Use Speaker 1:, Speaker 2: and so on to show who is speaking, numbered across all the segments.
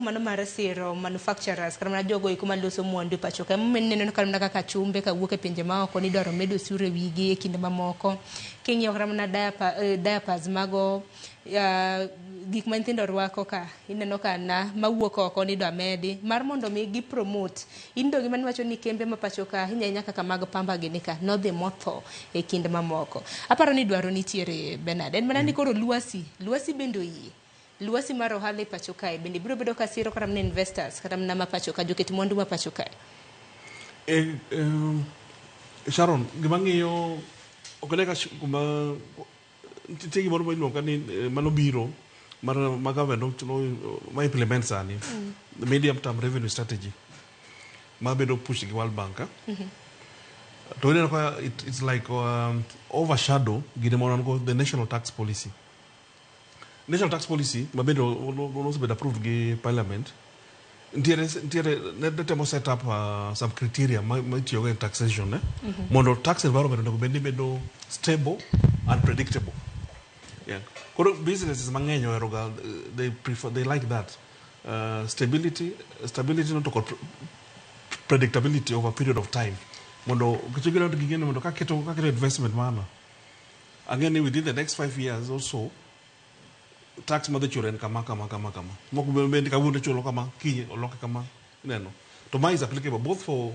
Speaker 1: mano mar siro manufacturers kata mana jogo eko maloso mwandu pacho ka neno kata mana kaka chumbe ka wuok e pinje maoko ni dwaro medo osuru e wigi e kinde mamoko king'iyo kata mana diapers mago gik ma nyithindo rwako ka ineno ka na mawuok oko ni dwa medi mar mondo mi gi promote indo gima niwacho ni kembe ma pacho ka hinya kaka mag pamba gini ka no dhi motho e kinde mamoko aparo ni dwaro nitiere Bernard en mana ni koro luasi bendo yie luasi mar ohala e pacho kae bende biro bedo ka siro kata mana investors kata mana ma pacho ka joket mwandu ma pacho kae
Speaker 2: Sharon gima ng'iyo okoneka kuma tigi moro ma iluongo ni mano biro mar government ma implement sani the medium term revenue strategy ma bedo push gi World Bank to ineno ka it's like overshadow gine mono the national tax policy ma bedo bedo approved gi parliament ntiere ne temo set up some criteria ma itiyogo in taxation mondo tax environment onego bedo stable and predictable. Yeah. Businesses mang'eny oheroga they like that stability not to predictability over a period of time mondo kichigero gigene mondo kaketo investment mana again within the next 5 years also tax madhe churen kama moko bende kawuono chulo kama kinyi oloke kama neno to ma is applicable both for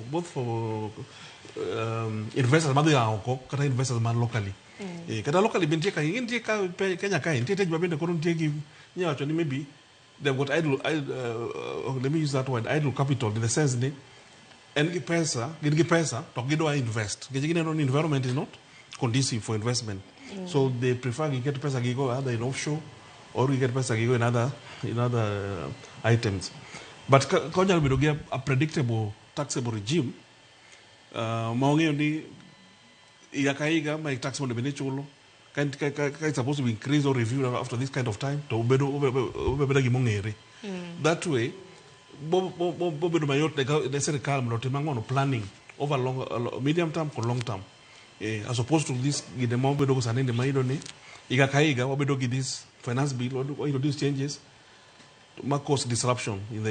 Speaker 2: investors madhe oko kata investors man locally kata locally bende ka Kenya kai ntie tej bende koro ntie gi nyawacho ni maybe they've got idle let me use that word idle capital in the sense ni en gi pesa to gidwa invest ngeje gineno ni environment is not conducive for investment so they prefer to get pesa gigo either in offshore or we get pesa gigo in other items but konyalo bedo gi a predictable taxable regime maong'eyo ni iga my tax mondo bende chulo ka it's supposed to be increased or reviewed after this kind of time to bedo gimong'ere that way bo bedo mayot ne serikal mondo tim ang'ono planning over medium term or long term as opposed to this gide mo bedo sani ni maido ni iga ka iga wabedo gi this finance bill or introduce changes ma cause disruption in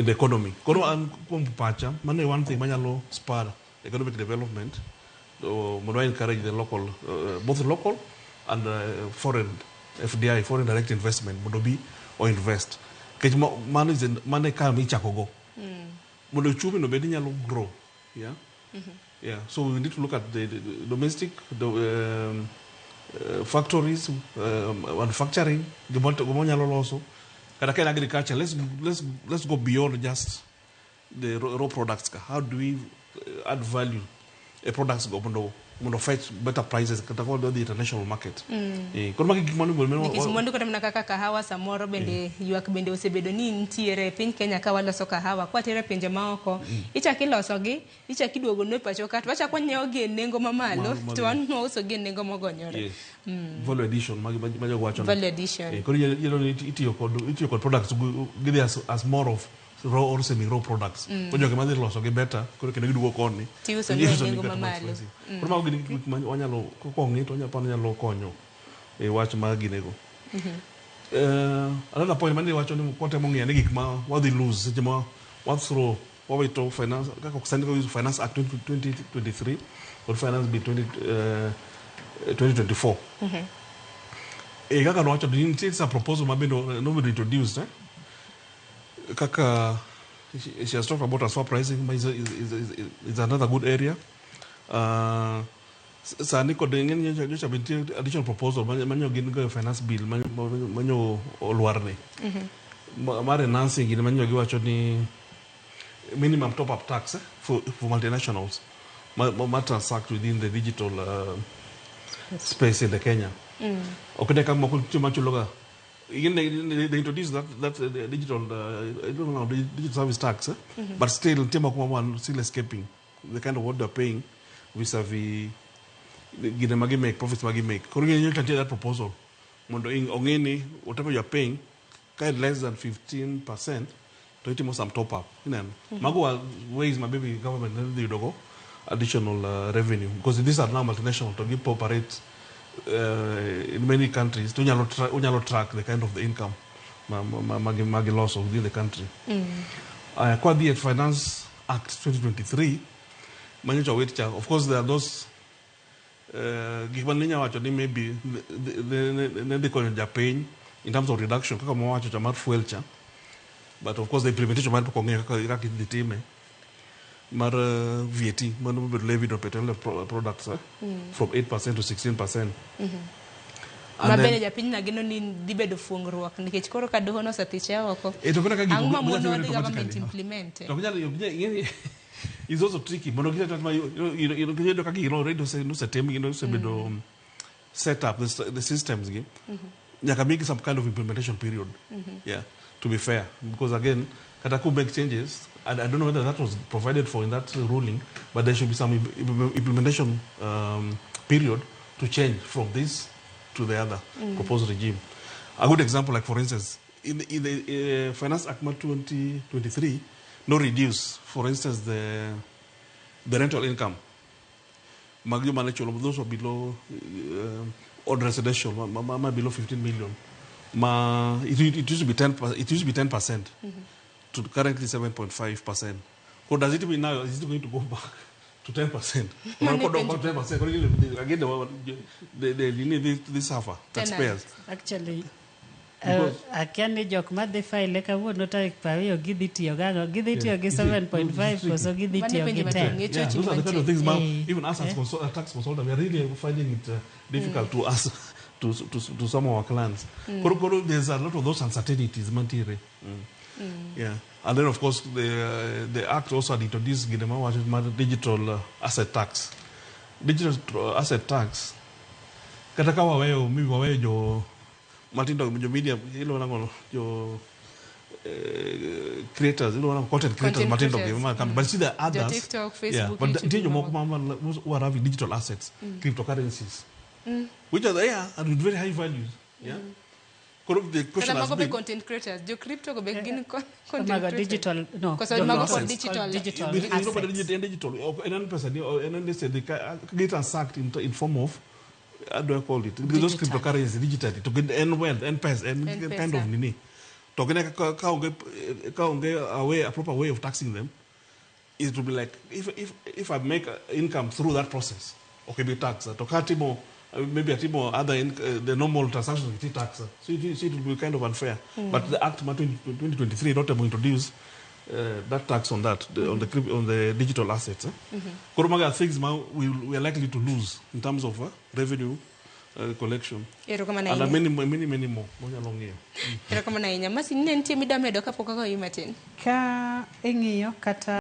Speaker 2: the economy kono an kuom pacha mane one thing manyalo spur economic development mondo encourage the local both local and foreign FDI foreign direct investment mondo bi or invest kech mane ka mi chako go mondo chumi no bedi nyalo grow yeah so we need to look at the domestic factories manufacturing gimo nyalo loso kata ka agriculture let's go beyond just the raw products how do we add value a products go mondo fetch better prices kata ko the international market kono magi gimano
Speaker 1: mondo kata mana kaka kahawa samoro bende ywak bende osebedo ni ntiere piny Kenya ka waloso kahawa kwa tere pinje maoko ichaki loso gi ichaki duogo no pacho kat wacha konyeo gi nengo mamalo to wan uso gi nengo mogonyore
Speaker 2: value addition majo wacho
Speaker 1: value addition
Speaker 2: kono itiyo kod products give as more of raw or semi raw products konyo ke madhi loso gi better koro kendo gidugo koni
Speaker 1: tiuso nengo mamalo
Speaker 2: koro mago gin gik ma wanyalo kokong'i to nyalo konyo e wach ma ginego another point mane wacho ni kotemo ng'iyo ni gik ma wadhi lose seche ma wathrow wawito finance kaka kusani ko use finance act 2023 or finance bill 2024 kaka no wacho ni it's a proposal ma bendo no be introduced kaka she has talked about transfer pricing is another good area sani kod ng'eny nyocha bintie additional proposal manyo gin go finance bill manyo olwarne mare nancy gin manyo giwacho ni minimum top up tax for multinationals ma transact within the digital space in the Kenya okene kama chuloga again they introduced that digital I don't know digital service tax but still tema kuma one still escaping the kind of what they're paying vis-a-vis gine magi make profits magi make koro you can take that proposal mondo ongeni whatever you're paying kind less than 15% to itimo some top up mago ways my baby government they do additional revenue because these are now multinational to give operate in many countries to unyalo track the kind of the income magi loss within the country. Kwa the Finance Act 2023 manyocha wetcha, of course there are those given wacho ni maybe the konyo japiny in terms of reduction kaka mwacho cha mar fuel cha, but of course the implementation mar konyo kaka ditime mar VAT mano be levied on petroleum products from 8% to 16%.
Speaker 1: Mabene japiny na gino ni dibedo fuongruok nikech koro ka doho no satiche oko.
Speaker 2: To kona ka gigo
Speaker 1: mo government implement.
Speaker 2: To kunyalo is also tricky. Mono kita tatma you ka giro already no setem you know sebedo set up the systems again. Nyaka make some kind of implementation period. Yeah, to be fair, because again kata could make changes. I don't know whether that was provided for in that ruling, but there should be some implementation period to change from this to the other proposed regime. A good example, like for instance, in the Finance Act 2023, no reduce, for instance, the rental income. Those were below odd residential, below 15 million. It used to be 10%. It used to be 10%. To currently 7.5%. So does it mean now is it going to go back to 10%? Again, they need this suffer taxpayers.
Speaker 3: Actually, akiani jok ma dhi file kawuono tarik 20 gidhi tiyo gago gidhi tiyo gi 7.5 koso gidhi tiyo gi 10.
Speaker 2: Yeah, those are the kind of things even us as tax consultants, we are really finding it difficult to us to some of our clients. There's a lot of those uncertainties. Yeah, and then of course the act also had introduced digital asset tax. Digital asset tax. Kataka waweyo mimi waweyo jo matindo jo media hilo nango jo creators hilo content creators matindo game but see the others
Speaker 1: TikTok, Facebook,
Speaker 2: yeah, but
Speaker 1: YouTube,
Speaker 2: who are having digital assets, cryptocurrencies, which are there and with very high values. Yeah. The question has been
Speaker 1: content creators. Do crypto go begin content
Speaker 3: creators? Digital, no.
Speaker 1: Because I'm digital
Speaker 2: digital. And then they say they get transact in form of, how do I call it? Those cryptocurrencies digitally to get end wealth, end pass, and kind of nini. Talking a proper way of taxing them. It will be like if I make income through that process, okay, be taxed. Maybe a team or other the normal transactions with tax. So it will be kind of unfair. But the Act 2023 not able to introduce that tax on that on the digital assets. Koromaga things we are likely to lose in terms of revenue collection. And many more along here.
Speaker 1: Ka eng'iyo kata